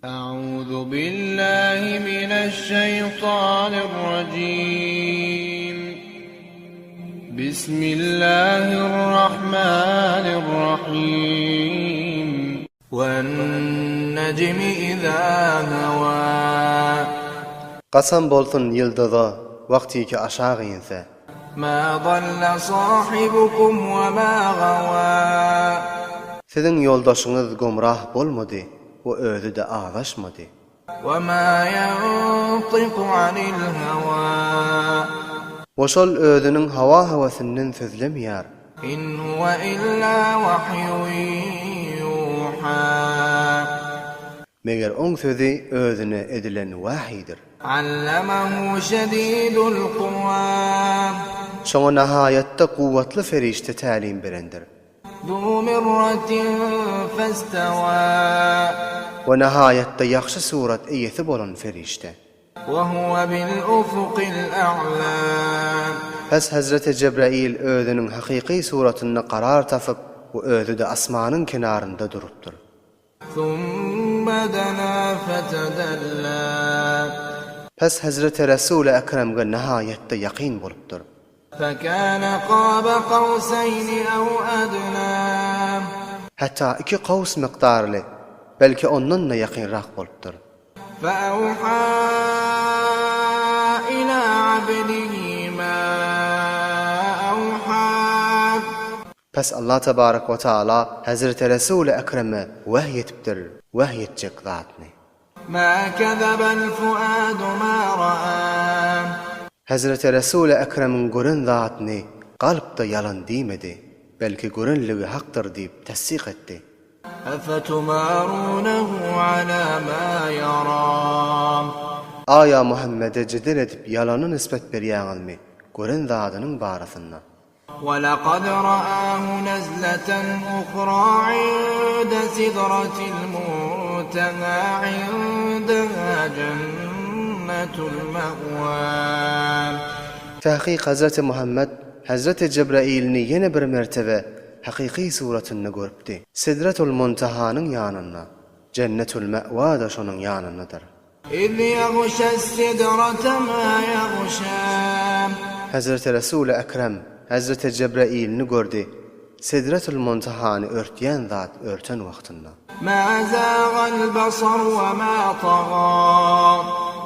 A'uzu billahi mineşşeýtanirrajim. Bismillahirrahmanirrahim. Wennejmi izâ hewâ. Kasam bolsun ýyldyza, wagtyky aşak inse. Mâ dalla sâhibukum we mâ gawâ. Siziň ýoldaşyňyz gomrah bolmady we özi-de azaşmady. We mâ ýentyku anil hewâ. We şol özüniň hawa-höwesinden sözlemeýär. In huwe illâ wahyun ýuhâ. Meger oň sözi özüne edilen wähidir. Allamahu şedidul kuwâ. Şoňa nahaýatda kuwwatly perişde tälim berendir. Zu mirratin festewâ. We nahaýatda ýagşy surat eýesi bolan perişde. We huwe bil ufuqil a'lâ. Pes hezreti Jebraýyl özüniň hakyky suratynda karar tapyp we özi-de asmanyň kenarynda durupdyr. Summa dana fetedella. Pes hezreti Resuly Ekremge nihaýatda ýakyn bolupdyr. Fekâne kâbe kawseýni ew ednâ. Hatda iki kaws mukdarly, belki ondan-da ýakynrak bolupdyr. Feawhâ ilâ abdihi mâ awhâ. Pes Allah tebarek we taala Hezreti Resuly Ekreme wehy etipdir, wehy etjek zatyny. Mâ kezebel fuâdu mâ ra'â. Hezreti Resuly Ekremiň gören zatyny kalp-da ýalan diýmedi, belki görenligi hakdyr diýip tassyk etdi. Efetumarunehu ala ma yara. Aýa Muhammede jedel edip ýalana nisbet berýäňizmi, gören zadynyň barasynda? Welekad ra'ahu nezleten uhra inde sidratil munteha indeha cennetul me'wa. Takyk Hazreti Muhammet Hazreti Jebrailni ýene bir mertebe hakyky suratynda görüpdi. Sidretul Muntahanyň ýanynda, Jennetul Me'wa-da şonuň ýanyndadyr. Iz ýagşas-sidrate ma ýagşa. Hezreti Resuly Ekrem, Hezreti Jebrailni gördi, Sidretul Muntahany örtýän zat örten wagtynda. Ma zagal basar we ma taga.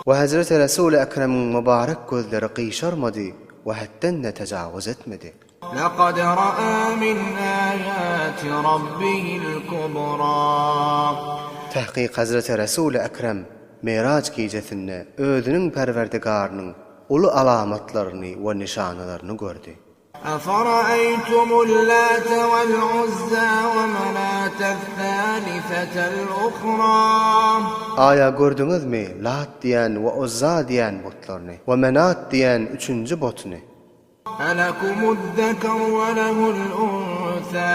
We Hezreti Resuly Ekremiň mübarek gözleri gyşarmady we hetden-de tejawuz etmedi. Lekad ra'a min aýati rabbihil kubra. Tahkyk Hazreti Resuly Ekrem Miraç gijesinde özüniň Perwerdigarynyň uly alamatlaryny we nyşanalaryny gördi. Efereýtumul Late wal Uzza we Menateth Thalisetel Uhra. Aýa gördüňizmi Lat diýen we Uzza diýen butlaryny we Menat diýen üçünji botuny? Elekumuz-zekeru we lehul-unsâ.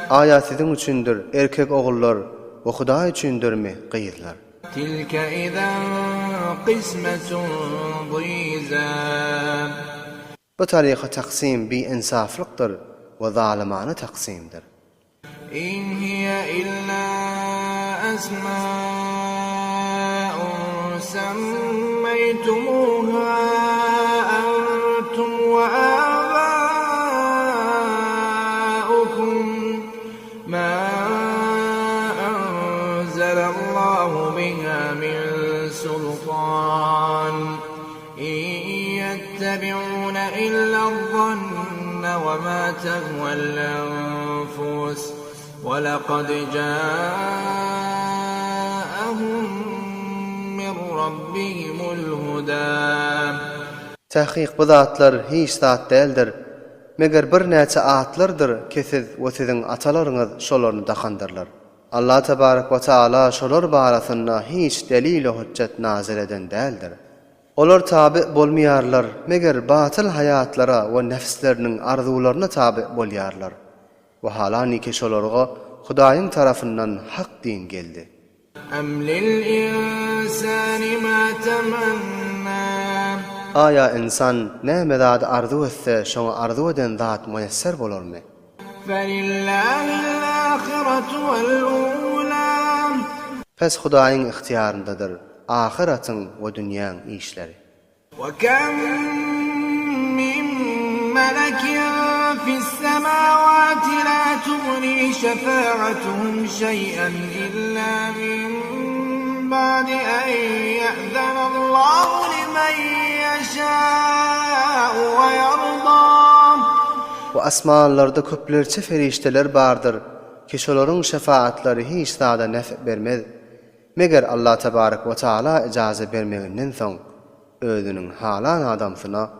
Aýa siziň üçindir erkek ogullar we Hudaý üçindirmi gyzlar? Tilke izen kysmetun zyza. Bu taryka taksym bi-ynsaplykdyr we zalymana taksymdyr. In hiýe illa esma'un semmeýtumuha entum we âbâukum ma enzelallahu biha min sultan. In ýettebi'une illel-zanne we ma tehwel-enfus we lekad jâ'ehum min rabbihimul-hudâ. Takyk bu zatlar hiç zat däldir, meger birnäçe atlardyr ki siz we siziň atalaryňyz şolaryny dakandyrlar. Allah tebarek we taala şolar barasynda hiç delil-u hüjjet nazil eden däldir. Olar taby bolmaýarlar, meger batyl haýatlara we nefsleriniň arzuwlaryna taby bolýarlar. Wahalaniki şolarga Hudaýyň tarapyndan hak din geldi. Em lil-insani ma temenna. Aýa ynsan näme zady arzuw etse, şoňa arzuw eden zat muýesser bolarmy? Felillahil-ahiretu wel-ula. Pes Hudaýyň ygtyýaryndadyr ahyratyň we dünýäň işleri. Wekem min melekin fis-semawati la tugni şefa'atuhum şeý'en illa min ba'di en ýe'zenallahu limen ýeşâ'u we ýerda. We asmanlarda köplerçe perişdeler bardyr, ki şolaryň şefaatlary hiç zada nef bermez, meger Allah tebarek we taala ijaza bermeginden soň, özüniň halan adamsyna.